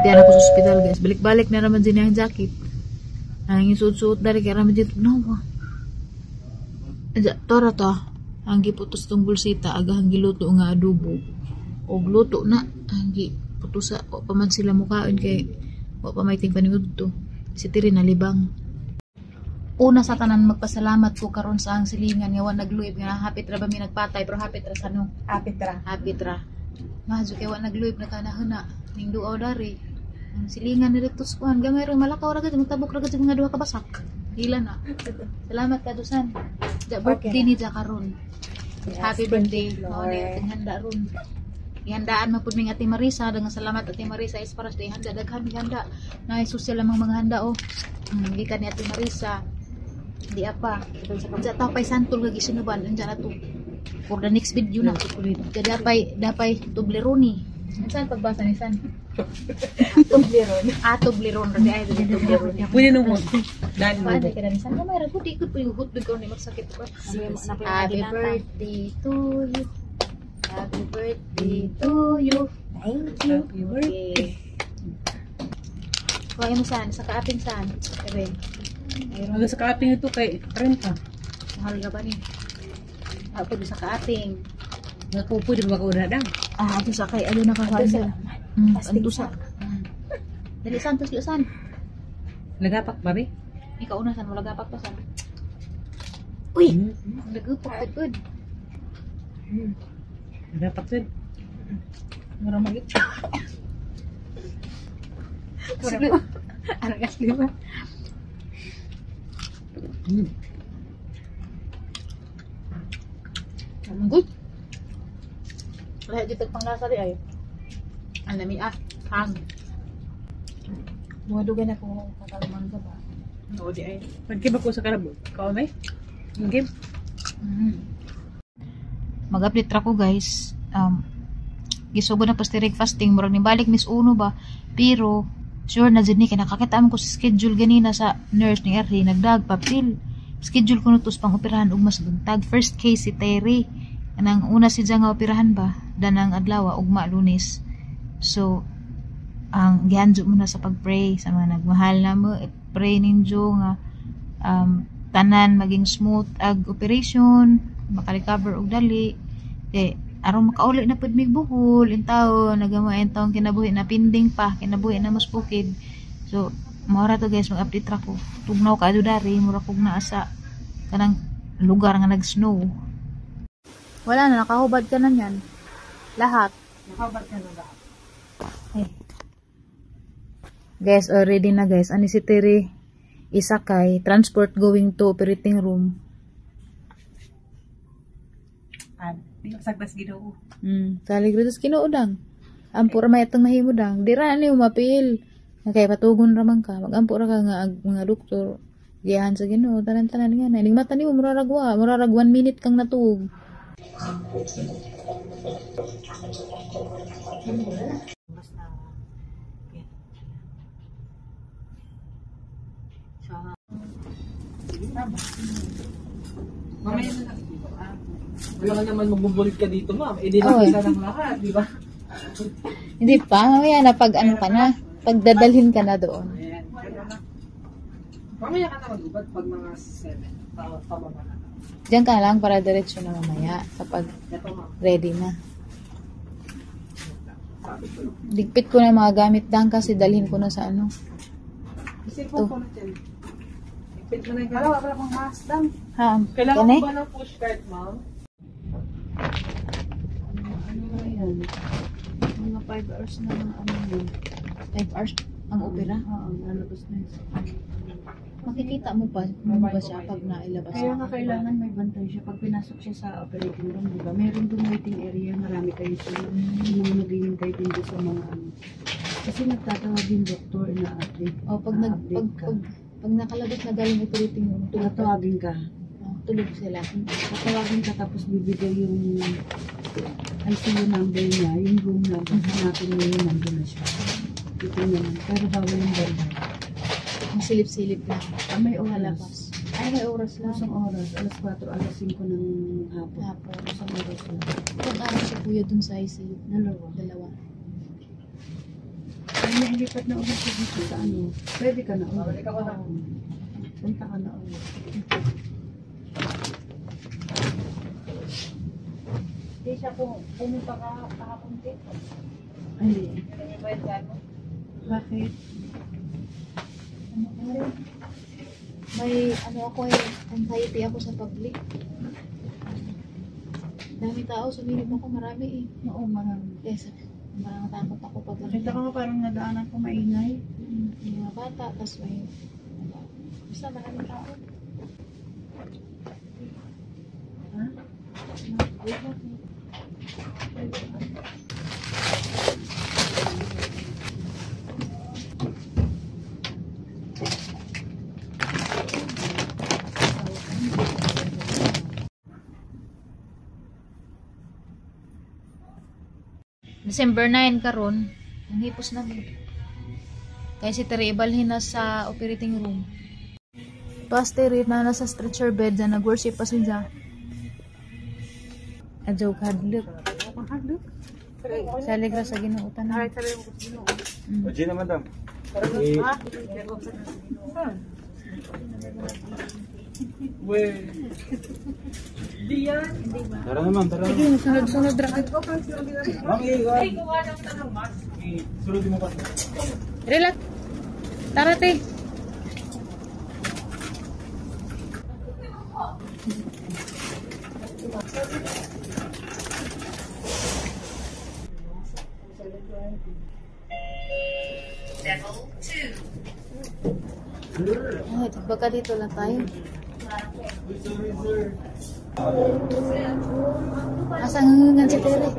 Diyan ako sa ospital, guys. Balik-balik na naman din ang jacket. Ang isuot-suot dari kaya naman dito. No, ba? Tora to. Ang giputos tong bulsita aga ang giluto nga adobo. Og luto na ang giputosa wa pa man sila mukaon kay wa pa may ting paningod to. Si Tiri nalibang. Una sa tanan, magpasalamat ko karon sa ang silingan nga wa nagluib nga hapit ra ba mi nagpatay, pero hapit ra sa no. Hapit ra. Hapit ra. Mahadyo kay wa nagluib na kanahuna ning duaw dari. Ang silingan ni Rectus kuan gamay ra, malakaw ra gud, magtabok ra gud sa mga duha ka basak. Hila na. Salamat ka Dusan. Ja birthday ni Ja karon. Yes, Happy thank birthday. you, Mao ni Lord. ating handa ron. Ihandaan man pud ning Ate Marisa. Daghang salamat, Ate Marisa is para sa handa, daghan mig handa. Na social lamang mga handa oh. Gikan ni Ate Marisa. Di apa. Unsa ta pay santol nga gisinuban unsa na to. For the next video na. Kaya dapay dapay Toblerone. Unsa ang pagbasa ni San? Toblerone. Ah, Toblerone ra di ay Toblerone. Pwede nung dahil Paano ka na San? Gamay ra gud, ikot po yung hotdog ko ni magsakit pa. Happy birthday to you. Happy birthday to you. Thank you. Happy birthday. Okay. Kuha mo saan? Sa kaaping saan? Ebe. Mayroon. Hanggang sa kaaping ito kay 30. Mahal ka ba ni? Ako sa kaaping. Naku, pwede ba ka dang? Ah, ato sa kay ano nakakuha Ato sa. Plastic Anto sa. Dali san, tos san. Nagapak ba, be? Ikaw una san, wala gapak pa san. Uy! Nagapak pa gud. Nagapak sin. Mura magit. Ano ka ba? Good. Lahat dito panglasa di ay. Ang lami ah. Hang. Buwadugan ako kakalmangga ba? Oo, di ay. Pagkib ako sa karabo. Ikaw, may? Game? Mag-update ra ko, guys. Gisugod na post fasting, murag nibalik Miss Uno ba. Pero sure na jud ni kay nakakita man ko sa schedule ganina sa nurse ni RD nagdag papel. Schedule ko nutos pang operahan ug mas buntag. First case si Terry. Kanang una si nga operahan ba danang adlaw ugma Lunes. So ang gihanjo mo na sa pag-pray sa mga nagmahal na mo, pray ninyo nga tanan maging smooth ag operation, maka-recover og dali kay aron makauli na pud mig Bohol in taon nagama in taon kinabuhi na pending pa kinabuhi na mas bukid. So mao ra to, guys, mag-update ra ko. Tugnaw kaado dari, mura kog naa sa kanang lugar nga nag-snow. Wala na, nakahubad ka na niyan lahat. Nakabad ka na lahat. Ay. Guys, already na, guys. Ani si Terry isakay, transport going to operating room. Ah, di ko sagdas Ginoo. Salig ra sa Ginoo dang. Ampo ra may atong mahimo dang. Di ra ni mapil. Kay patugon ra man ka. Magampo ra ka nga ag mga doktor. Giyahan sa Ginoo tanan-tanan nga na. Ning mata nimo murarag wa, murarag 1 minute kang natuog. Basta, yan. Siya. Tama. Mamaya na lang dito. Ah. Wala ka naman magbubulit ka dito, ma'am. Eh, di Oo. nakita ng lahat, di ba? Hindi pa, mamaya na pag ano ka na, pagdadalhin ka na doon. Ayan. Mamaya ka na mag-ubad pag mga 7. Pababa na. Diyan ka lang para diretso na mamaya kapag Ito, ma'am. ready na. Sabi ko lang. Ligpit ko na yung mga gamit dang kasi dalhin ko na sa ano. Cellphone ko na dyan. Ipit mo na yung galaw. Wala pang mask dam. Ha, Kailangan kani? mo ba ng push cart, ma'am? Ano na yan? Mga 5 hours na ang ano yun. 5 hours ang opera. Oo, lalabas na yun. Makikita mo ba siya pag nailabas Kaya na? nga kailangan may bantay siya. Pag pinasok siya sa operating room, di ba? Meron doon waiting area, marami kayo sa yung mga naghihintay din doon sa mga ano. Kasi nagtatawag yung doktor na update. O pag nag pag, update ka. pag nakalabas na galing operating room, tulog, Tatawagin ka. oh, tulog sila. Tatawagin ka tapos bibigay yung ICU number niya, yung room number. Hanapin mo yung number na siya. Titingnan mo. Pero bawal yung bantay. Ang silip-silip lang. Ah, may oras. Lalabas. Ay, may oras lang. Isang oras, alas 4, alas 5 ng hapon. Hapon. Isang oras lang. Ilang araw si kuya dun sa ICU? Dalawa. Dalawa. Ay, lumipat na ulit siya dito sa ano, pwede ka na ulit. Punta ka na ulit. Hindi siya pumunta ka kahapon dito. Ay, Ano? bakit? Ano ba? May ano ako eh, anxiety ako sa public. Dami tao, sumilip ako marami eh. Oo, marami. Kaya sabi, parang natakot ako pag Nakita ko nga parang nadaanan ko maingay. Yung mga bata, tapos may ano, basta maraming tao. Ha? Ay, bakit? December 9 karon, ang hipos namin. Kaya si Terry ibalhin na sa operating room. Tapos Terry na nasa stretcher bed na nag-worship pa siya. Adyo kadlok. Sa ligra sa Ginoo tanan. O, Gina, madam. We. Di yan. Tara naman, tara. Sige, sunod-sunod ra. Ma'am, eh, eh, sunod mo pa. Relax. Tara, te. Oh, baka dito lang tayo. Asa ngangan si Tere?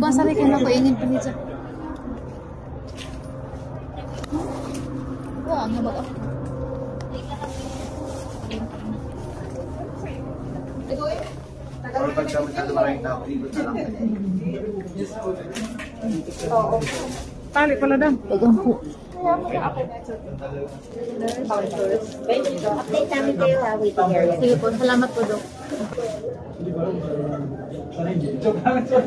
Basa rin kayo ko ingin pa niya. Wah, ang habag ako. Or pag sa masyado maraming tao, ikot na lang. Tali pala dam. Pagampo. Update namin kayo ha, waiting area. Sige po, salamat po, Dok. Joke lang, sir.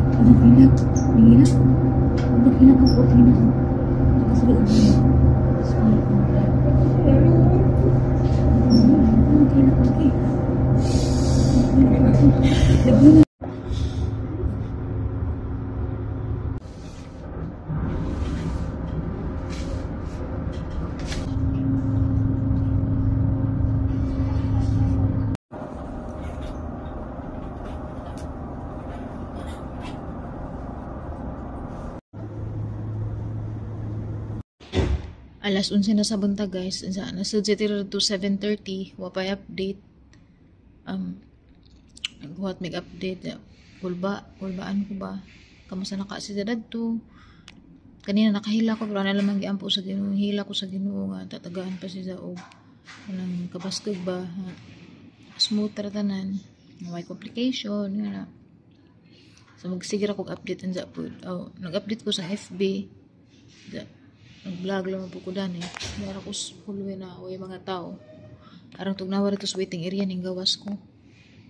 Ano hinak? Hinak? Ano hinak ako? Hinak. Nakasulod mo. Sorry. Ano hinak okay? Alas 11 na sa buntag, guys. Sa nasa to 7:30, wa pay update. Um naghuwat mig update. Kulba, kulbaan ko ba? Kamusta na ka si dadto? Kanina nakahila ko pero ano lamang giampo sa Ginoo. Hila ko sa Ginoo nga tatagaan pa siya og kanang kabaskog ba? Ha? Smooth ra tanan. May complication nga na. So magsige ra kog update unsa po. Oh, nag-update ko sa FB. Da, nag-vlog lang po ko dan eh. Meron ko hallway na way mga tao. Arang tugnawa rito sa waiting area ning gawas ko.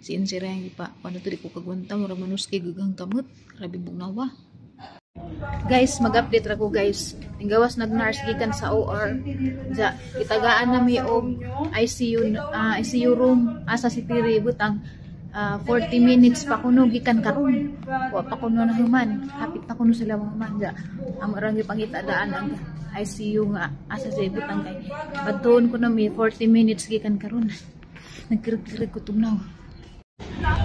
Si Insira yung ipa. Paano to di ko kagwanta, murag manuski gagang kamot. Grabe bugnawa. Guys, mag-update ra ko guys. Ning gawas nag-nurse gikan sa OR. Ja, kitagaan na mi og ICU ICU room asa si Tiri butang 40 minutes pa kuno gikan karon. Wa pa kuno na human. Hapit na kuno sila mahuman ja. Amo ra gipangita daan ang ICU nga asa sa butang kay badtuon ko na mi 40 minutes gikan karon. Nagkirig-kirig ko tugnaw.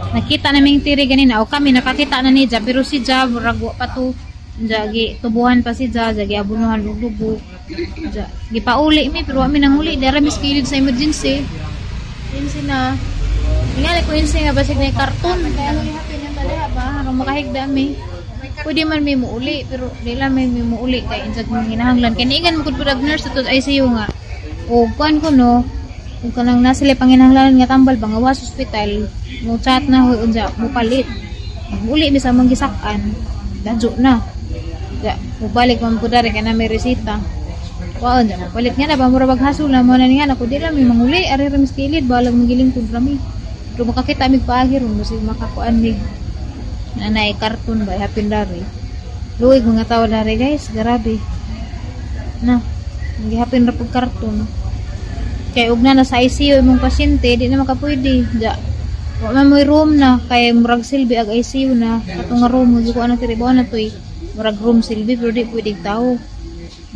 Nakita naming Tiri ganina o kami nakakita na ni Ja pero si Ja murag wa pa to. Ja gi tubuhan pa si Ja, ja giabunuhan og dugo. Ja gipauli mi pero wa mi nanguli dara mis kilid sa emergency. Emergency na. Tingali ko yun nga basig na karton. Kaya ano ihapin yung taliha ba? Harong makahigda mi. Pwede man may muuli, pero di lang may muuli kay insag mong hinahanglan. Kaya niingan mo kung pud nurse sa ICU nga. O kuan ko no, kung kanang nasa sila panginahanglan nga tambal ba nga was hospital, mo chat na huy unsa mo palit. Uli mi sa among gisak-an. Dadyo na. Ja, mubalik man po dari kay na may resita. Waon ja, palit nga na ba mura bag hasol na mo na nga nako di lang mi manguli ari ra mis kilid balag magilingkod rami. Pero makakita mig paagi ron kasi makakuan mig nanay karton ba hapin dari. Luig mga tao dari, guys, grabe. Na, gihapin ra pug karton. Kay ug na nasa ICU imong pasyente, di na makapwede. Ja. Wa man mo'y room na kay murag silbi ag ICU na katong nga room mo ko na tiri na toy murag room silbi pero di pwede tao.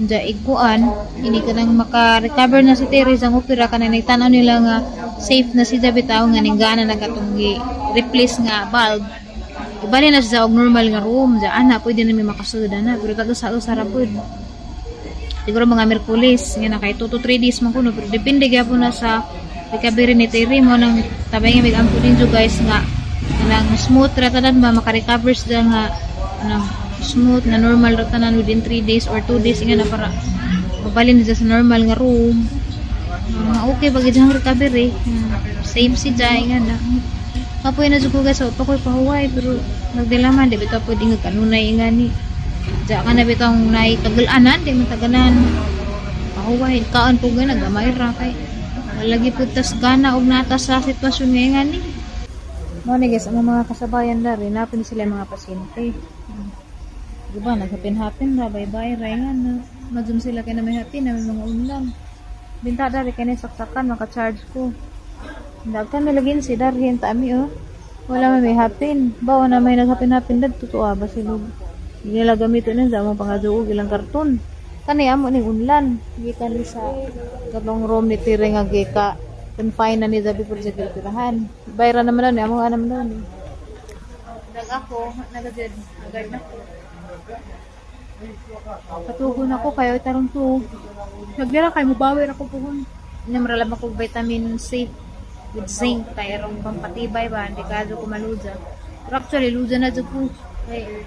Ja igkuan ini kanang maka-recover na si Terry ang opera, kanang nagtan-aw nila nga safe na si bitaw nga ninggana na katong replace nga valve. Ibali na siya og normal nga room. Ja ana pwede na mi makasud na pero taga sa usa ra pud. Siguro mga Merkulis nga na kay 2 to 3 days man kuno, pero depende gyapon na sa recovery ni Terry mo. Nang tabay nga mig-ampo ninyo, guys, nga nang smooth ra tanan ba, maka-recover siya nga nang smooth nga normal ra tanan within 3 days or 2 days nga na para mabalin siya sa normal nga room. Okay pag iyang recovery, safe si Jai nga na kapoy na jud ko, guys, so pa ko'y pahuway pero nagdilaman di bitaw pwede nga kanunay nga ni. Ja ka na bitong nay kagalanan, di man taganan pahuway, kaon po gana gamay ra kay lagi pud tas gana og nata sa sitwasyon ngayon nga ni. Mo ni, guys, ang mga kasabayan dari napin sila yung mga pasyente. Diba, naghapin-hapin ra, bye-bye ra nga na. Madum sila kay na may hapin na may mga unlam. Binta dari kay saksakan maka-charge ko. Dagkan nalagin si darhin ta ami oh. Wala man may hapin. Bawa na may naghapin-hapin dad totoo ba sila. Hindi nila gamiton na sa among pangaduog ilang karton. Kani amo ning unlan. Gikan ni sa katong room ni Tire nga gika confine na ni Zabi por sa gilpirahan. Bayra naman ni amo anam doon. Dag ako, nagajud, agad na. Patugon ako kayo tarong to. Naglira kay mubawi ra ko puhon. Namralam ako vitamin C with zinc kay aron pampatibay ba, hindi ka ko maluja. Pero actually luja na jud ko. Kay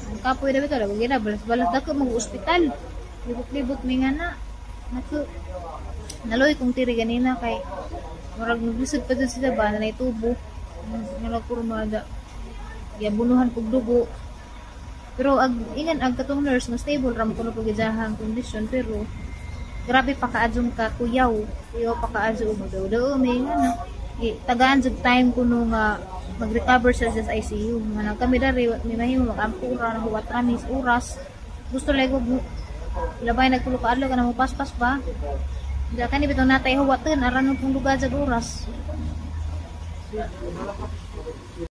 ang kapoy na bitaw lagi na balas-balas dako mag ospital. Libot-libot mi nga na. Nako. Naloy kong tiri ganina kay murag naglisod pa jud sila ba na tubo. Murag kurmada. Yabunuhan kog dugo. Pero ag ingan ag katong nurse nga stable ra mo kuno pag ijahang kondisyon pero grabe pa kaadjong ka kuyaw. Kuyaw pa kaadjo mo daw daw may nga na. Tagaan jud time kuno nga mag-recover siya sa ICU. Nga kami dari may mahimo magampo ra na huwat rami sa oras. Gusto lagi og labay nagtulo ka adlaw kana mo paspas ba. Diya kani bitaw natay huwaten aran pong lugar sa oras.